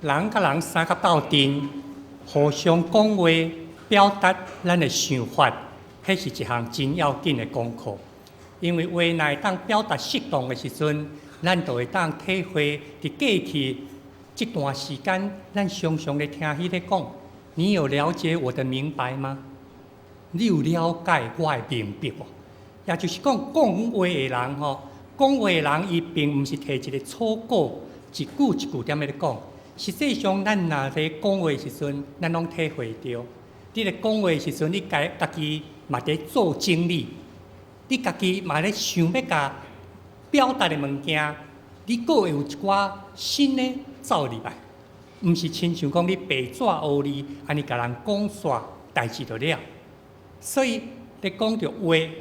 人佮人相佮鬥陣，互相講話，表達咱的想法，彼是一項真要緊的功課。因為話若會當表達適當的時陣，咱就會當體會佇過去這段時間，咱常常咧聽彼咧講，你有了解我的明白嗎？你有了解我的明白無？也就是講，講話的人吼，講話的人伊並毋是提一個草稿，一句一句踮咧講。實際上，咱若咧講話時陣，咱攏體會著。你咧講話時陣，你家家己嘛佇做整理，你家己嘛咧想欲共表達的物件，你閣會有一寡新的走入來，毋是親像講你白紙烏字按呢共人講煞代誌就了。所以，咧講著話，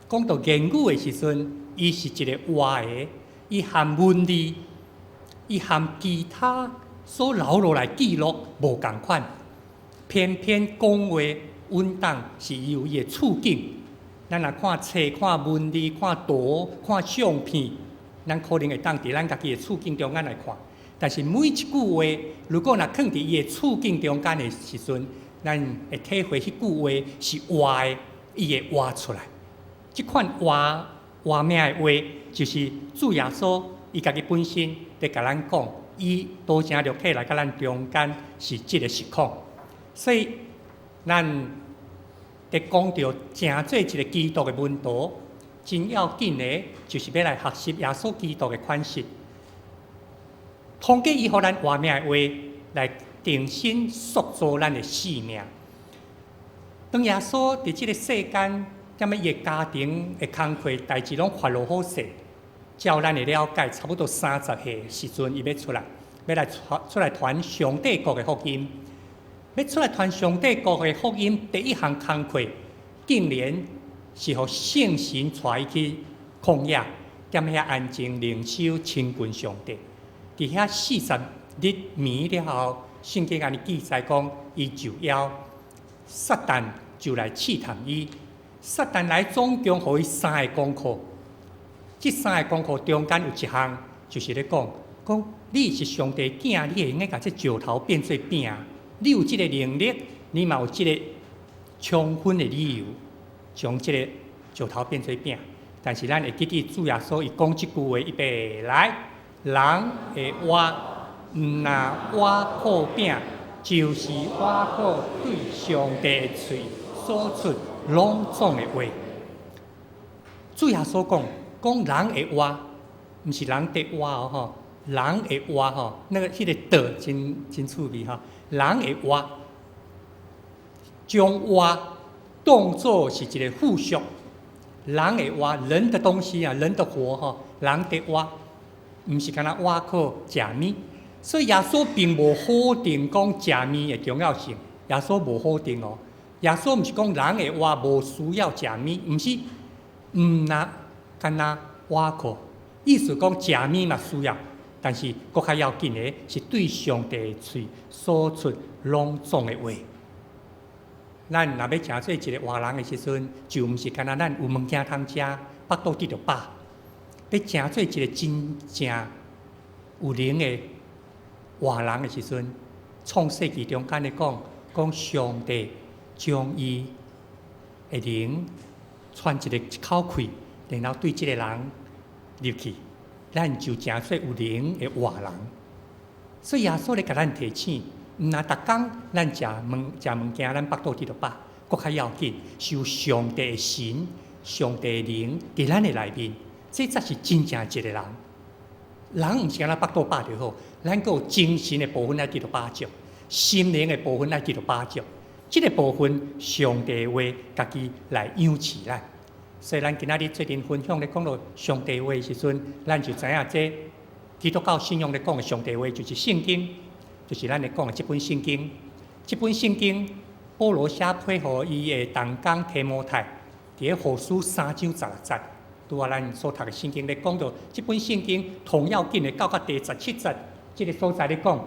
講到言語的時陣，伊是一個活的，伊含文字，伊含其他所留落來記錄無仝款，偏偏講話穩當是伊有伊的處境。咱若看冊、看文字、看圖、看相片，咱可能會當佇咱家己的處境中間來看。但是每一句話，如果若囥佇伊的處境中間的時陣，咱會體會彼句話是活的，伊會活出來。這款活活命的話，就是主耶穌伊家己本身佇共咱講，伊道成肉體來佮咱中間是這个實況。所以咱佇講著成做一個基督的門徒，真要緊的，就是欲來學習耶穌基督的款式。通過伊予咱活命的話，來重新塑造咱的生命。當耶穌佇這个世間，踮咧伊的家庭的工課代誌攏發落好勢，照咱的了解，差不多30歲時陣，伊欲出來，欲來傳出來傳上帝國的福音。欲出來傳上帝國的福音，第一項工課，竟然是予聖神帶伊去曠野，踮遐安靜靈修親近上帝。佇遐40日暝了後，聖經按呢記載講，伊受邀，撒旦就來試探伊。撒旦來總共予伊三个功課，這三个功課中間有一項，就是咧講，講你是上帝囝，你會用得共這石頭變做餅。你有這个能力，你嘛有這个充分的理由，將這个石頭變做餅。但是咱會記得主耶穌伊講這句話，預備來，人會活，毋若倚靠餅，就是倚靠對上帝的喙所出攏總的話。主耶穌講，講人會活，毋是人得活哦吼，人會活吼，那个彼个得真真趣味吼，人會活，將活當做是一个附屬，人會活，人的東西啊，人的活吼，人得活，毋是干焦倚靠食物，所以耶穌並無否定講食物的重要性，耶穌無否定哦，耶穌毋是講人會活無需要食物，毋是，毋若干焦倚靠，意思講食物嘛需要，但是閣較要緊的是對上帝的喙所出攏總的話。咱若欲成做一个活人的時陣，就毋是干焦咱有物件通食，腹肚得著飽。欲成做一个真正有靈的活人的時陣，創世紀中間咧講，講上帝將伊的靈喘一個一口氣，然後對這个人入去，咱就成做有靈的活人。所以耶穌咧共咱提醒，毋若逐工咱食物食物件，咱腹肚得著飽，閣較要緊是有上帝的神、上帝的靈佇咱的內面，這才是真正一个人。人毋是干焦腹肚飽就好，咱閣有精神的部分愛得著飽足，心靈的部分愛得著飽足。這个部分，上帝的話家己來養飼咱。所以咱今仔日做陣分享咧，講到上帝話的時陣，咱就知影這基督教信仰咧講的上帝話就是聖經，就是咱咧講的這本聖經。這本聖經，保羅寫批予伊的同工提摩太，佇咧後書3章16節，拄仔咱所讀的聖經咧講到這本聖經頭要緊的到甲第17節，這个所在咧講，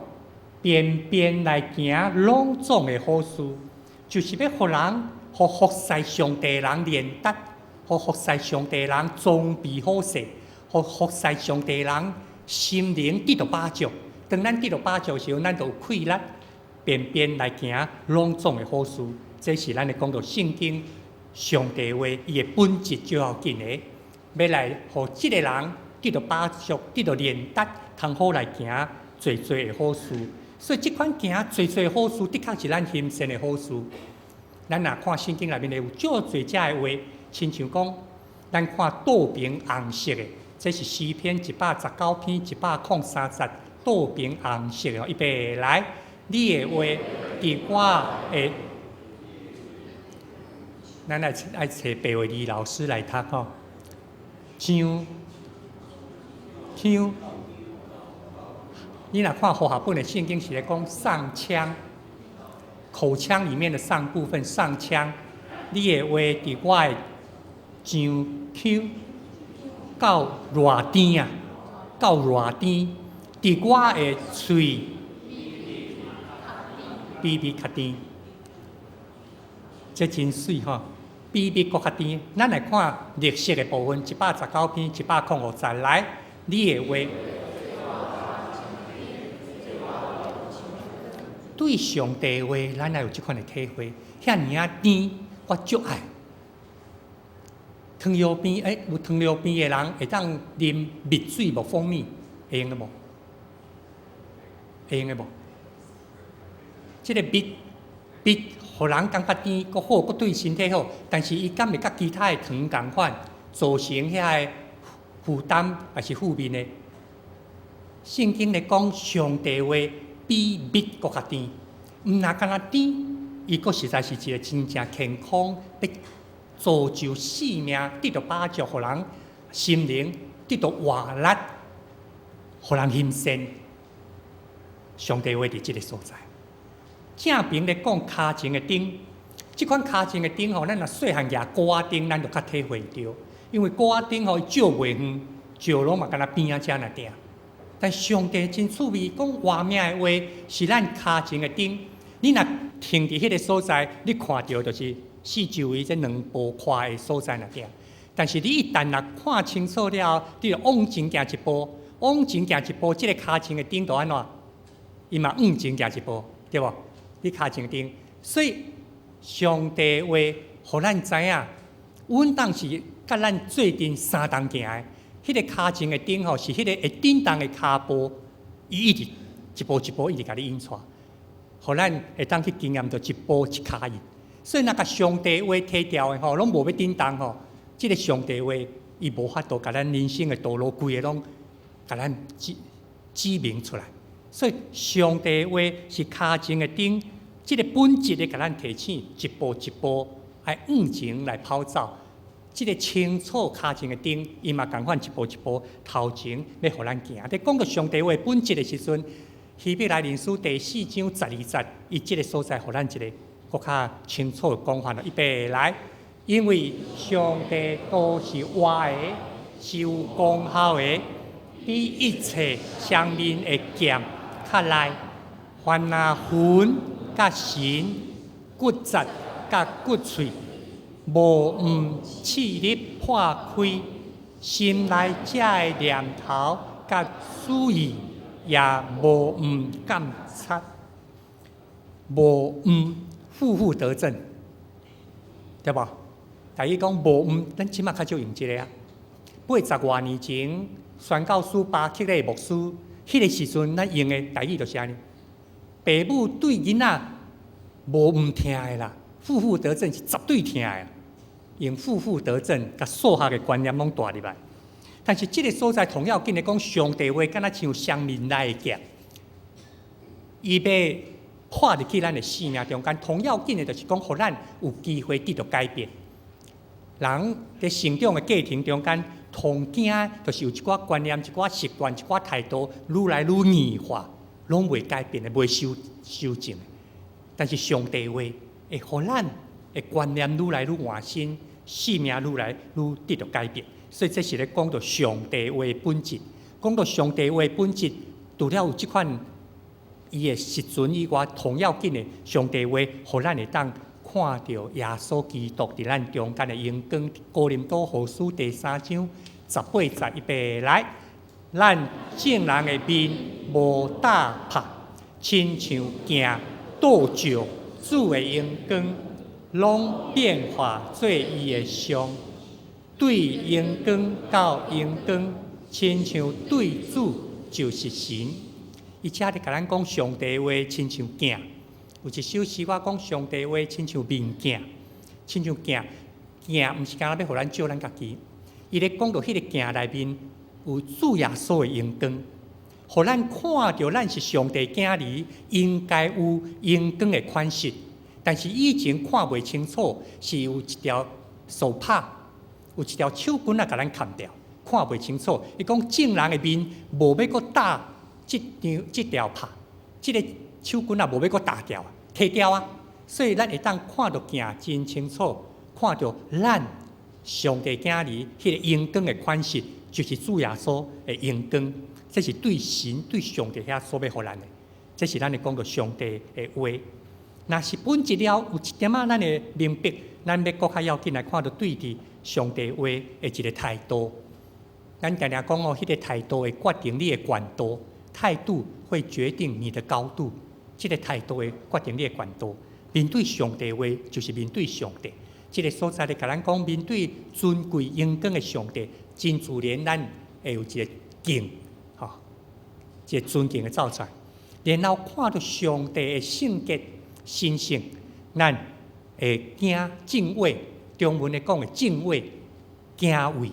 便便來行攏總的好事，就是欲予人，予服侍上帝人練達，予服侍上帝人裝備好勢，予服侍上帝人心靈得著飽足，當咱得著飽足時，咱就有氣力便便來行攏總的好事。這是咱咧講著聖經上帝話，伊的本質最要緊的，欲來予這个人得著飽足，得著練達，通好來行濟濟的好事。所以這款行濟濟好事，的確是咱行善的好事。咱若看聖經內面有足濟遮的話，親像講，咱看倒爿紅色的，這是詩篇119篇103節，倒爿紅色的，預備來，你的話佇我的，咱來愛揣白話字老師來讀吼，像腔，你若看和合本的聖經是咧講上腔，口腔裡面的上部分上腔，你的話佇我的上腔夠偌甜啊，夠偌甜，佇我的喙比蜜較甜，這真媠吼，比蜜閣較甜。咱來看綠色的部分，119篇105節來，你的話。對上帝話，咱愛有這款的體會。遐爾仔甜，我足愛。糖尿病，有糖尿病的人會當啉蜜水無？蜂蜜會用得無？會用得無？這个蜜蜜，予人感覺甜，閣好，閣對身體好。但是伊敢會佮其他的糖仝款，造成遐个負擔，抑是負面的？聖經咧講上帝話比蜜閣較甜，毋若干焦甜，伊閣實在是一个真正健康，欲造就生命，得著飽足，予人心靈得著活力，予人欣善。上帝話佇這个所在。正爿咧講跤前的燈，這款跤前的燈吼，咱若細漢舉鼓仔燈，咱就較體會著，因為鼓仔燈吼，伊照袂遠，照攏嘛干焦邊仔遮爾定。但上帝真趣味，講活命的話是咱跤前的燈。你若停佇彼个所在，你看著就是四周圍這兩步寬的所在爾定。但是你一旦若看清楚了後，你就往前行一步，往前行一步，這个跤前的燈就按怎？伊嘛往前行一步，對無？你跤前燈，所以上帝話，予咱知影，阮當是佮咱做陣相同行的。彼个跤前的燈吼，是彼个會振動的跤步，伊一直一步一步一直共你引帶，予咱會當去經驗著一步一跤印。所以若共上帝話提掉的吼，攏無欲振動吼，這个上帝話伊無法度共咱人生的道路規个攏共咱指指明出來。所以上帝話是跤前的燈，這个本質咧共咱提醒，一步一步愛向前來跑走。這个清楚跤前的燈，伊嘛仝款一步一步頭前欲予咱行。佇講著上帝話本質的時陣，希伯來人書第4章12節，伊這个所在予咱一个閣較清楚的講法咯。預備來，因為上帝道是活的，是有功效的，比一切雙面的劍較利，凡若魂佮神、骨節佮骨碎，無毋刺入破開，心內遮的念頭佮旨意，也無毋鑒察，無毋負負得正，對無？台語講無毋，咱這馬較少用這个啊。八十外年前，宣教師巴克禮牧師，彼个時陣，咱用的台語就是按呢。爸母對囡仔無毋疼的啦，負負得正是絕對疼的。用負負得正，共數學的觀念攏帶入來。但是這个所在同要緊的講，上帝話敢若像雙面來的劍，伊欲破入去咱的生命中間。同要緊的就是講，予咱有機會得著改變。人佇成長的過程中間，通驚就是有一寡觀念、一寡習慣、一寡態度，愈來愈硬化，攏袂改變的，袂修修正的。但是上帝話會予咱的觀念愈來愈換新，生命愈來愈得著改變。所以這是咧講著上帝話本質。講著上帝話本質，除了有這款伊的實存以外，同要緊的上帝話，予咱會當看著耶穌基督佇咱中間的榮光。哥林多後書第3章18節，預備來，咱眾人的面無罩帕，親像鏡倒照主的榮光，攏變化做伊的像，對榮光到榮光，親像對主就是神。伊遮咧共咱講上帝話，親像鏡。有一首詩歌講上帝話，親像面鏡，親像鏡。鏡毋是干焦欲予咱照咱家己，伊咧講著彼個鏡內面有主耶穌的榮光，予咱看著咱是上帝囝兒，應該有榮光的款式。但是以前看袂清楚，是有一條手帕，有一條手巾仔共咱蓋掉，看袂清楚。伊講眾人的面無欲閣罩這張這條帕，這個手巾仔無欲閣罩掉，提掉啊！所以咱會當看著鏡真清楚，看著咱上帝囝兒彼個榮光的款式，就是主耶穌的榮光。這是對神對上帝遐所欲予咱的，這是咱咧講著上帝的話。若是本質了有一點仔，咱會明白，咱欲閣較要緊來看著對佇上帝話的一個態度。咱定定講哦，彼個態度會決定你的懸度，態度會決定你的高度。這個態度會決定你的懸度。面對上帝話，就是面對上帝。這個所在咧，共咱講面對尊貴榮光的上帝，真自然咱會有一個敬，吼，一個尊敬的走出來。然後看著上帝的聖潔神聖，咱會驚敬畏，中文咧講的敬畏、敬畏、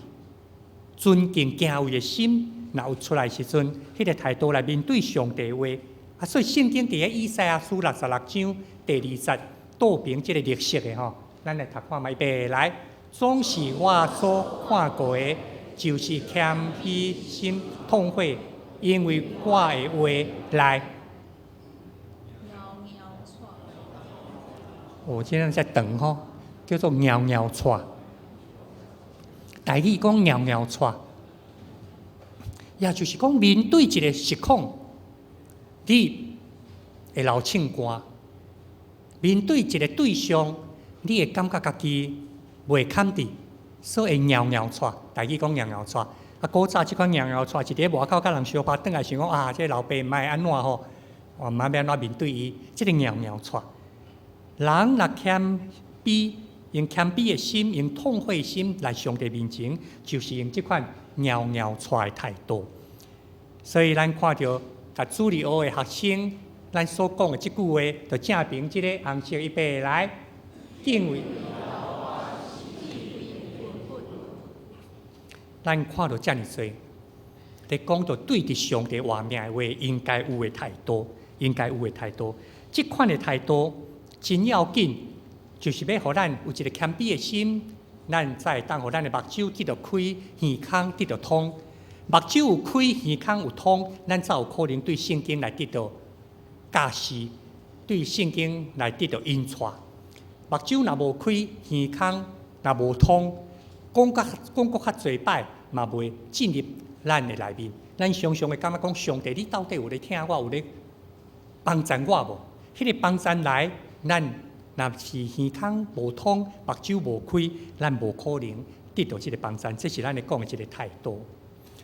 尊敬、敬畏的心，若有出來時陣，彼個態度來面對上帝話。啊，所以聖經佇個以賽亞書66章第二節，倒爿這個綠色的吼，咱來讀看覓。預備來，總是我所看過的，就是謙卑心痛悔，因為我的話來。𤢕𤢕掣。我今天在等吼，叫做𤢕𤢕掣。台語講𤢕𤢕掣，也就是講面對一個實況，你會流凊汗；面對一個對象，你會感覺家己袂堪佇，所以會𤢕𤢕掣。台語講𤢕𤢕掣。啊，古早這款𤢕𤢕掣是佇咧外口佮人相拍轉來，想講啊，這個老爸毋知按怎吼，我毋知欲按怎面對伊，這個𤢕𤢕掣。人若謙卑，用謙卑的心，用痛悔心來上帝面前，就是用這款𤢕𤢕掣的態度。所以咱看著，共主日學的學生，咱所講的這句話，就正爿這個紅色預備來敬畏。咱看著遮爾濟，咧講著對佇上帝活命的話，應該有的態度，應該有的態度。這款的態度真要緊，就是欲予咱有一個謙卑的心，咱才會當予咱的目睭得著開，耳孔得著通。目睭有開，耳孔有通，咱才有可能對聖經來得著教示，對聖經來得著引帶。目睭若無開，耳孔若無通，講較講閣較濟擺嘛袂進入咱的內面。咱常常會感覺講，上帝，你到底有咧聽我，有咧幫贊我無？彼個幫贊來，咱若是耳孔無通，目睭無開，咱無可能得著這個幫贊。這是咱咧講的一個態度。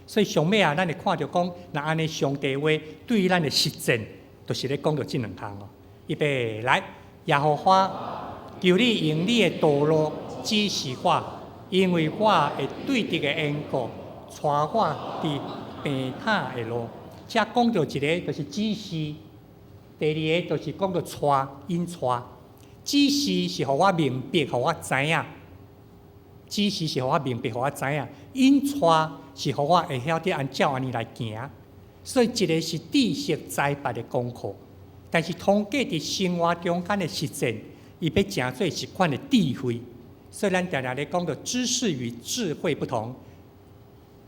所以上尾啊，咱會看著講，若按呢上帝話對咱的實踐，就是咧講著這兩項哦。預備來，耶和華，求你用你的道路指示我，因為我會對直的緣故，帶我佇平坦的路。遮講著一個就是指示，第二個就是講著帶引帶。指示是予我明白，予我知影。指示是予我明白，予我知影。引帶是予我會曉得按照按呢來行。所以一個是知識才捌的功課，但是通過佇生活中間的實踐，伊欲成做一款的智慧。所以咱定定咧講著知識與智慧不同，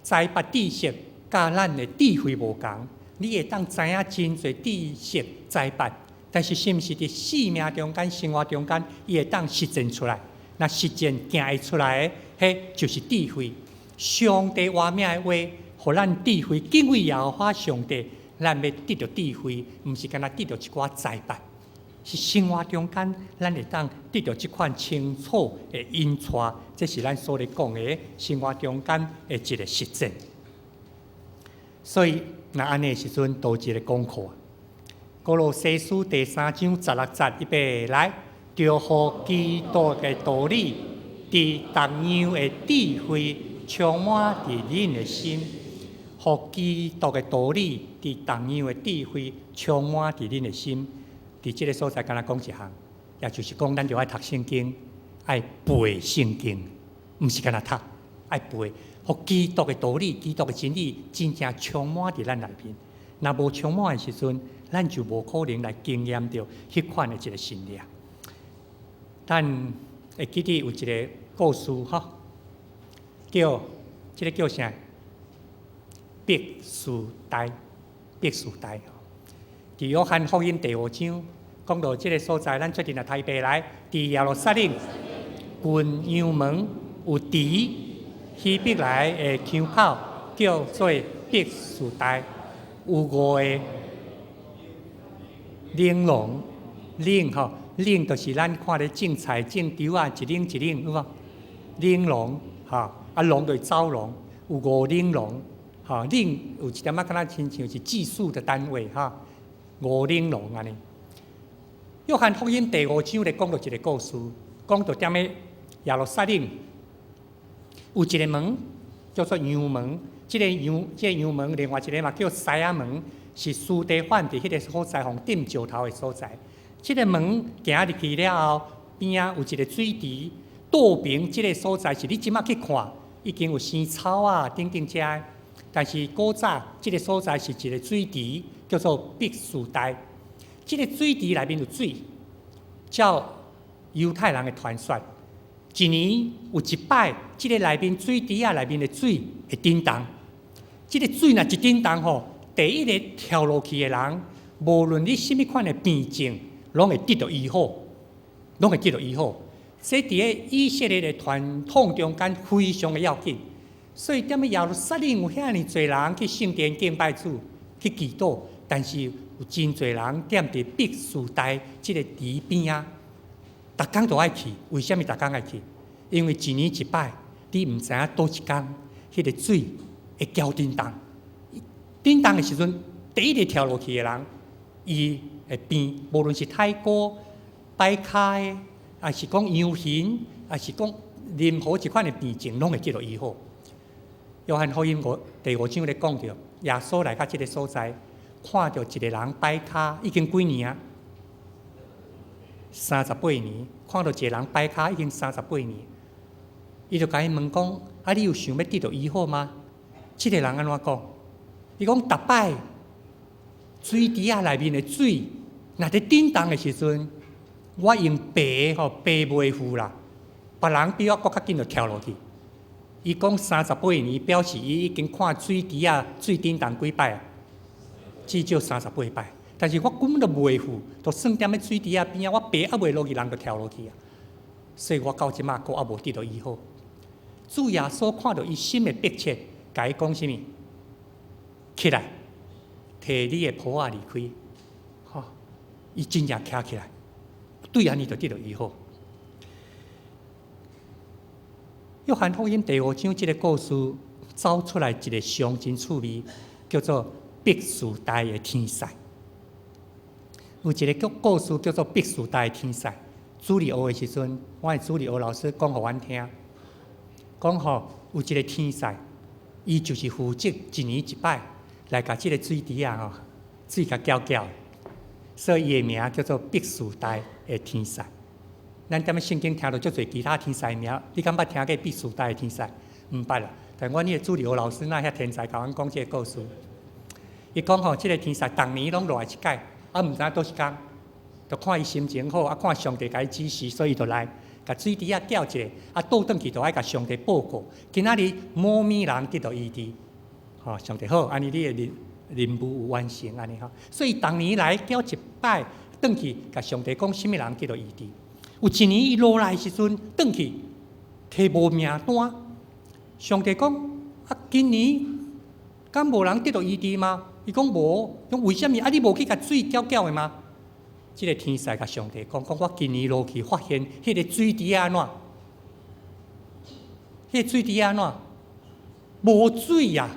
才捌知識佮咱的智慧無仝。你會當知影真濟知識才捌，但是是毋是佇生命中間、生活中間，伊會當實踐出來？若實踐行會出來的，彼就是智慧。上帝活命的話，予咱智慧，敬畏耶和華上帝，咱欲得著智慧，毋是干焦得著一寡才捌，是生活中間，咱會當得著這款清楚的引帶，這是咱所咧講的生活中間的一個實踐。所以若按呢時陣，都一个功課。歌羅西書第三章十六節，預備來，著予基督的道理，佇各樣的智慧充滿佇恁的心，予基督的道理，佇各樣的智慧充滿佇恁的心。佇這个所在，敢若講一項，也就是講，咱著愛讀聖經，愛背聖經，毋是干焦讀，愛背。予基督的道理、基督的真理，真正充滿佇咱內面。若無充滿的時陣，咱就無可能來經驗著彼款的一个神力。咱會記得有一个故事吼，叫這个叫啥？伯斯大，伯斯大。佇約翰福音第五章講到這个所在，咱做陣來台北來，佇耶路撒冷近羊門有池，希伯來的腔口叫做伯斯大，有五個冷籠，冷吼，冷就是咱看咧種菜種稻仔，一冷一冷有無？冷籠吼，啊廊就是走廊，有五冷籠，吼，冷有一點仔敢若親像是計數的單位吼，五冷籠按呢。約翰福音第五章咧講著一个故事，講著踮咧耶路撒冷有一个門叫做羊門，這个羊門另外一个嘛叫獅仔門，是司提反佇彼个所在，予釘石頭的所在。這个門行入去了後，邊仔有一个水池，倒爿這个所在是你這馬去看，已經有生草啊等等遮。但是古早這个所在是一个水池，叫做伯斯大。這个水池內面有水，照猶太人的傳說，一年有一擺，這个內面水池仔內面的水會振動。這个水若一振動吼，第一个跳落去的人，無論你啥物款的病症，攏會得著醫好，攏會得著醫好。這佇个以色列的傳統中間非常的要緊。所以，踮咧耶路撒冷有遐爾濟人去聖殿敬拜主，去祈禱，但是有真濟人踮佇伯斯大這个池邊仔，逐工都愛去。為啥物逐工愛去？因為一年一擺，你毋知影佗一工，彼个水會攪振動。振動的時陣，第一个跳落去的人，伊的病，無論是太高、擺跤的，抑是講陽眩，抑是講任何一款的病症，攏會得著醫好。約翰福音第五章咧講著，耶穌來到這个所在，看著一个人擺跤，已經幾年啊？三十八年。看著一个人擺跤已經三十八年，伊就共伊問講：啊，你有想欲得著醫好嗎？這个人按怎講？伊講逐擺水池仔內面的水，若佇振動的時陣，我用爬吼爬袂赴啦，別人比我閣較緊就跳落去。伊講三十八年，表示伊已經看水池仔水振動幾擺啊？至少三十八擺。但是我根本就袂赴，就算踮咧水池仔邊仔，我爬猶袂落去，人就跳落去啊。所以我到這馬閣猶無得著醫好。主耶穌看著伊心的迫切，共伊講啥物？起來，提你的抱仔離開。吼，伊真正徛起來，對按呢就得著醫好。約翰福音第五章這个故事，走出來一个上真趣味，叫做伯斯大的天使。有一个故事叫做伯斯大的天使。主日學的時陣，我的主日學老師講予阮聽，講吼有一个天使，伊就是負責一年一擺來共這个水池仔吼水共攪攪，所以伊的名叫做伯斯大的天使。咱踮咧聖經聽著足濟其他天使的名，你敢捌聽過伯斯大的天使？毋捌啦。但阮彼个主日學老師若遐天才，共阮講這个故事。伊講吼，這个天使逐年攏落來一擺，啊，毋知影佗一工，就看伊心情好，啊，看上帝共伊指示，所以伊就來，共水池仔攪一下，啊，倒轉去就愛共上帝報告。今仔日某物人得著醫治，吼，上帝好，按呢你的任務有完成，按呢吼。所以逐年來攪一擺，轉去共上帝講，啥物人得著醫治。有一年伊落來的時陣，轉去提無名單。上帝講：啊，今年敢無人得著醫治嗎？伊講無，講為啥物？啊，你無去共水攪攪的嗎？這个天使共上帝講，講我今年落去發現，彼个水池按怎？彼个水池按怎？無水啊！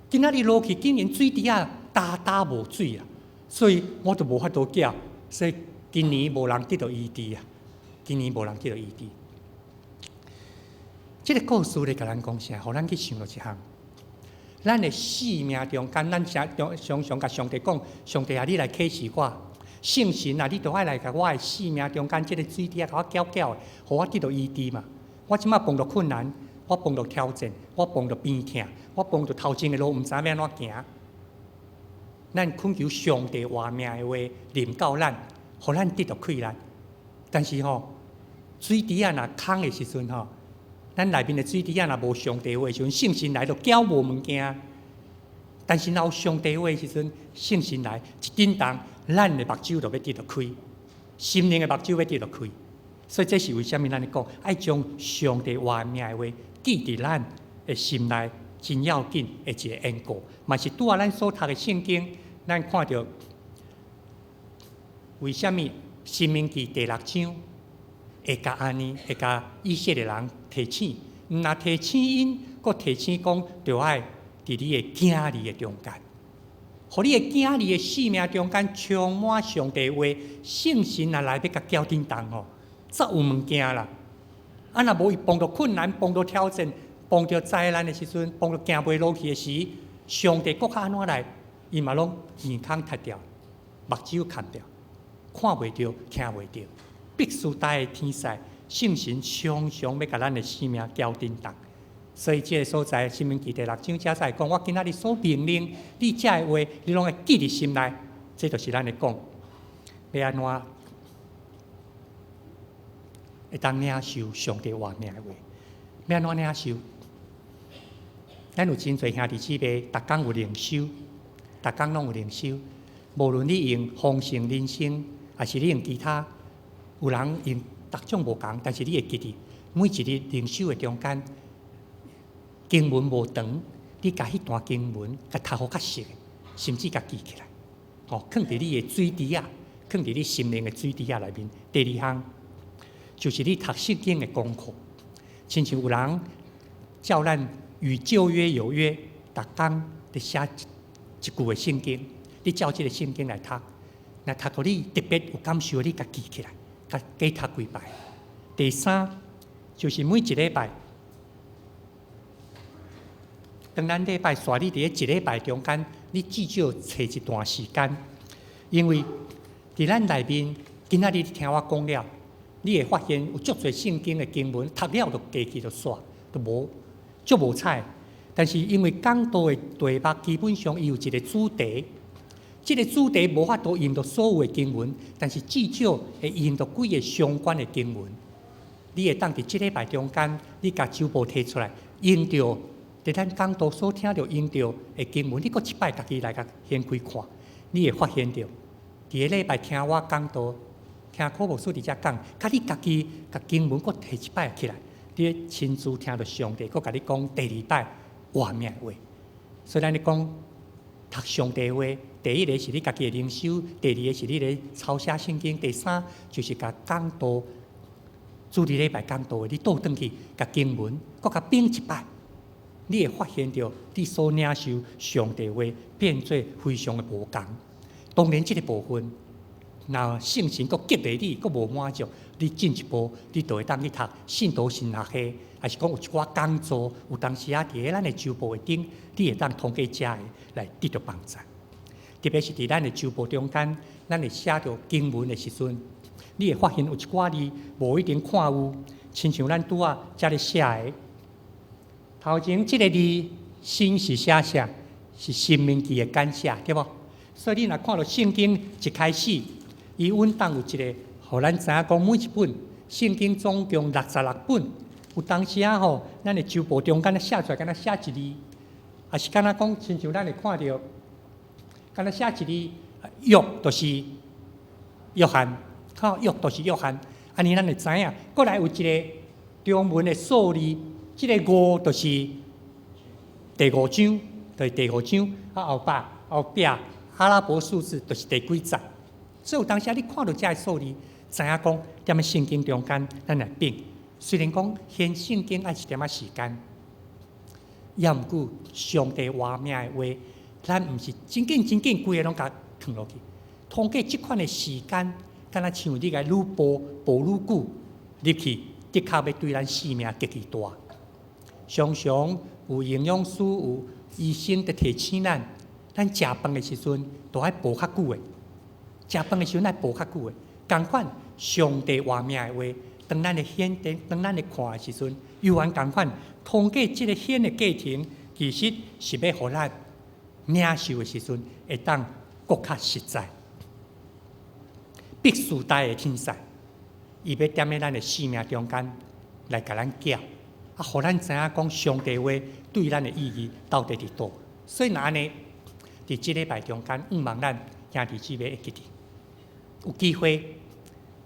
今仔日落去竟然水池仔焦焦無水啊，所以我就無法度攪，所以今年無人得著醫治啊，今年無人得著醫治。這个故事咧，共咱講啥？予咱去想著一項，咱的生命中間，咱常常常共上帝講：上帝啊，你來啟示我，聖神啊，你著愛來共我的生命中間這个水池仔，共我攪攪，予我得著醫治嘛。我這馬碰著困難，我碰著挑戰，我碰著病痛，我碰著頭前的路毋知影欲按怎行。咱懇求上帝活命的話臨到咱，予咱得著氣力。但是吼，水池仔若空的時陣吼，咱內面的水池仔若無上帝話的時陣，聖神來就攪無物件。但是若有上帝話的時陣，聖神來一振動，咱的目睭就欲得著開，心靈的目睭欲得著開。所以這是為啥物咱咧講，愛將上帝活命的話記佇咱的心內，真要緊的一个緣故。嘛是拄仔咱所讀的聖經，咱看著為啥物申命記第六章會共按呢，會共以色列人提醒，毋若提醒𪜶，閣提醒講，著愛佇你的囝兒的中間，予你的囝兒的生命中間充滿上帝話，聖神若來欲共攪振動吼，才有物件啦。啊，若無伊碰著困難、碰著挑戰、碰著災難的時陣，碰著行袂落去的時，上帝閣較按怎來，伊嘛攏耳孔窒掉，目睭崁掉，看袂著，聽袂著。必須待天使聖神常常欲共咱的生命攪振動。所以這个所在，申命記第六章遮才會講，我今仔日所命令你遮的話，你攏愛記佇心內。這就是咱咧講，欲按怎會當領受上帝活命的話？欲按怎領受？咱有真濟兄弟姊妹，逐工有靈修，逐工攏有靈修。無論你用豐盛人生，抑是你用其他，有人用逐種無仝，但是你會記得每一日靈修的中間，經文無長，你共彼段經文共讀予較熟，甚至共記起來，吼，囥佇你的水池仔，囥佇你心靈的水池仔內面。第二項就是你讀聖經的功課，親像有人照咱與舊約有約，逐工佇寫一句的聖經，你照這个聖經來讀，若讀到你特別有感受，你共記起來，共加讀幾擺。第三就是每一禮拜，當咱禮拜紲你佇咧一禮拜中間，你至少揣一段時間，因為佇咱內面，今仔日你聽我講了，你會發現有足濟聖經的經文讀了就過去就煞，就無足無彩。但是因為講道的題目基本上伊有一个主題，這个主題無法度用著所有的經文，但是至少會用著幾个相關的經文。你會當佇這禮拜中間，你共周報提出來，用著佇咱講道所聽著用著的經文，你閣一擺家己來共掀開看，你會發現著，佇个禮拜聽我講道，聽柯牧師佇遮講，佮你家己共經文閣提一擺起來，你親自聽著上帝閣共你講第二擺活命話。所以咱咧講讀上帝話，第一个是你家己的靈修，第二个是你咧抄寫聖經，第三就是共講道。主日禮拜講道的，你倒轉去共經文，閣共反一擺，你會發現著你所領受上帝話變做非常的無仝。當然，這个部分，若聖神閣激勵你，閣無滿足，你進一步，你就會當去讀信徒神學系，抑是講有一寡講座，有當時仔佇咧咱的周報的頂，你會當通過遮个來得著幫助。特別是佇咱的周報中間，咱會寫著經文的時陣，你會發現有一寡字無一定看有，親像咱拄仔遮咧寫的。頭前這个字，先是寫啥？是申命記的簡寫，對無？所以你若看著聖經一開始，伊穩當有一个，予咱知影講每一本聖經總共66本，有當時仔吼，咱的周報中間咧寫出來，敢若寫一字，抑是敢若講，親像咱會看著，敢若寫一字，約就是約翰。靠，約就是約翰，按呢咱會知影。閣來有一个中文的數字，這个五就是第五章，就是第五章。啊，後壁後壁阿拉伯數字就是第幾節。所以有當時你看著這个數字，知影講踮咧聖經中間，咱來變。雖然講掀聖經愛一點仔時間，猶毋過上帝活命的話，咱毋是真緊真緊規个攏共囥落去。通過這款的時間，敢若像你共愈煲煲愈久入去，的確欲對咱性命極其大。常常有營養師、有醫生佇提醒咱，咱食飯的時陣都愛煲較久的。食飯的時陣愛煲較久的。仝款上帝活命的話，當咱的顯當當咱咧看的時陣，猶原仝款通過這个顯的過程，其實是欲予咱領受的時陣，會當閣較實在。畢士大的天使，伊欲踮咧咱的生命中間來共咱教，啊，予咱知影講上帝話對咱的意義到底佇佗。所以若按呢，佇這禮拜中間，向望咱兄弟姊妹會記得，有機會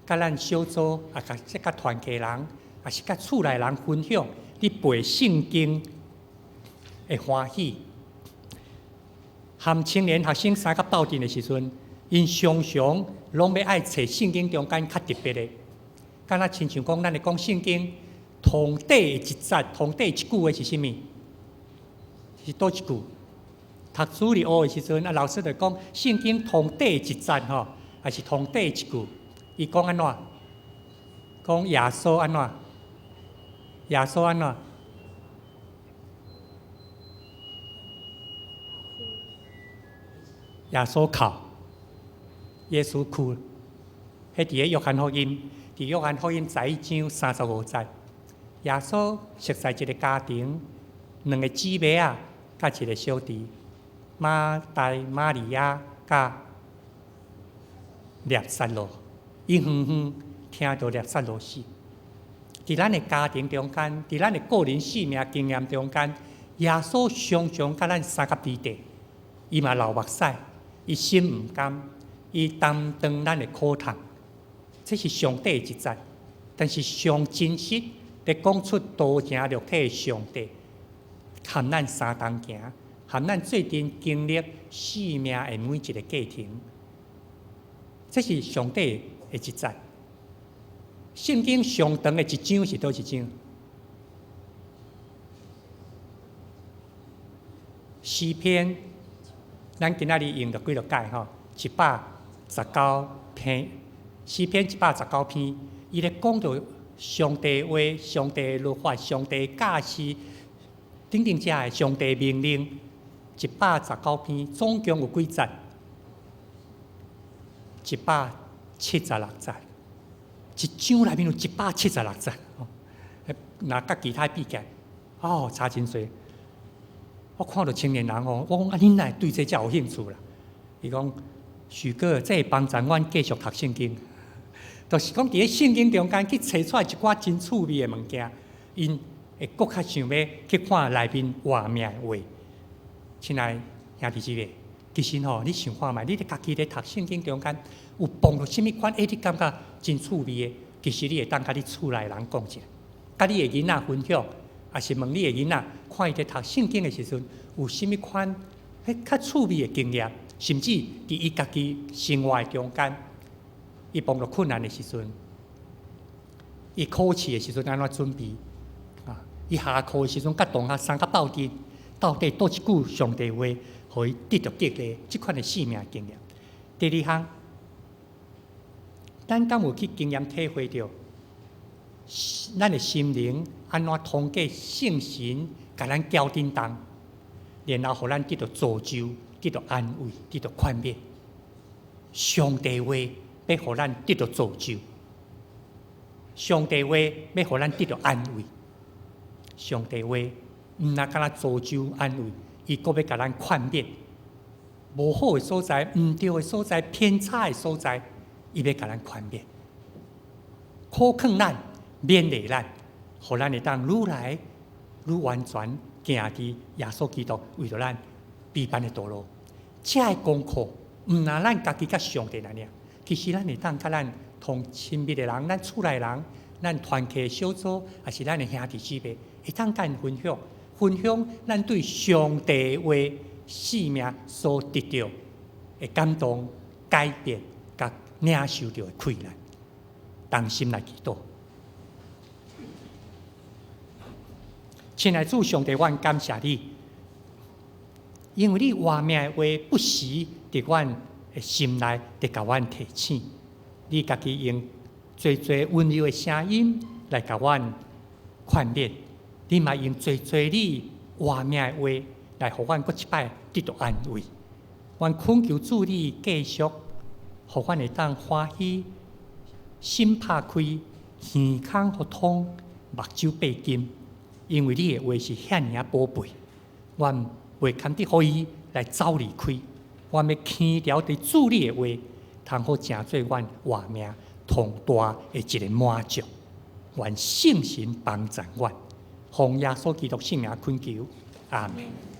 佮咱小組啊，佮這佮團契人，抑是佮厝內人分享，你背聖經的歡喜。含青年學生相佮鬥陣的時陣，𪜶常常攏欲愛揣聖經中間較特別的，敢若親像講，咱咧講聖經，頭底的一節，頭底一句話是啥物？是佗一句？讀主日學的時陣，啊，老師就講聖經頭底一節吼，抑是頭底一句？伊講按怎？講耶穌按怎？耶穌按怎？耶穌哭，耶穌哭。彼佇个約翰福音，佇約翰福音11章35節，耶穌熟似一个家庭，兩个姊妹仔，佮一个小弟，馬大、瑪利亞佮拉撒路。伊遠遠聽著拉撒路死。佇咱的家庭中間，佇咱的個人生命經驗中間，耶穌常常佮咱相佮比對，伊嘛流目屎，伊心毋甘，伊擔當咱的苦痛，這是上帝的職責。但是上真實，咧講出道成肉體的上帝，含咱相同行，含咱做陣經歷生命的每一个過程，這是上帝的職責。聖經上長的一章是佗一章？詩篇，咱今仔日用著幾落解吼，119篇，詩篇119篇，伊咧講著上帝話、上帝律法、上帝教示等等遮的上帝命令，119篇總共有幾節？176節。一章內面有176節，若佮其他比較，哦，差真濟。我看著青年人哦，我講啊，恁哪會對這遮有興趣啦？伊講許哥，這會幫助阮繼續讀聖經，就是講佇咧聖經中間去揣出來一寡真趣味的物件，𪜶會閣較想欲去看內面活命的話。親愛兄弟姊妹，其實吼，你想看覓，你咧家己咧讀聖經中間有碰著啥物款，欸，你感覺真趣味的，其實你會當佮你厝內人講一下，佮你的囡仔分享，抑是問你的囡仔，看伊咧讀聖經的時陣有啥物款彼較趣味的經驗，甚至佇伊家己生活的中間，伊碰著困難的時陣，伊考試的時陣按怎準備，啊，伊下課的時陣佮同學相佮鬥陣，到底佗一句上帝話，予伊得著激勵，這款的生命經驗。第二項，咱敢有去經驗體會著，咱的心靈按怎通過聖神共咱攪振動，然後予咱得著造就、得著安慰、得著寬免。上帝話欲予咱得著造就，上帝話欲予咱得著安慰，上帝話毋但干焦造就安慰，伊閣欲共咱勸勉。無好的所在、毋對的所在、偏差的所在，伊欲共咱勸勉，苦勸咱、勉勵咱，予咱會當愈來愈完全行佇耶穌基督為著咱預辦的道路。這个功課，毋但咱家己佮上帝爾爾，其實咱會當佮咱同親密的人、咱厝內人、咱團契小組，抑是咱的兄弟姊妹，會當佮𪜶分享，分享咱對上帝話生命所得著的感動、改變、佮領受著的氣力，同心來祈禱。親愛主上帝，阮感謝你，因為你活命的話不時佇阮的心內佇共阮提醒。你家己用濟濟溫柔的聲音來共阮勸勉，你嘛用濟濟你活命的話來予阮閣一擺得到安慰。阮懇求主你繼續，予阮會當歡喜，心拍開，耳孔予通，目睭閉金，因為你的話是遐爾仔寶貝，阮袂堪得予伊來走離開。阮欲牽牢佇主你的話，通好成做阮活命上大的一个滿足。願聖神幫贊阮，奉耶穌基督聖名懇求，阿門。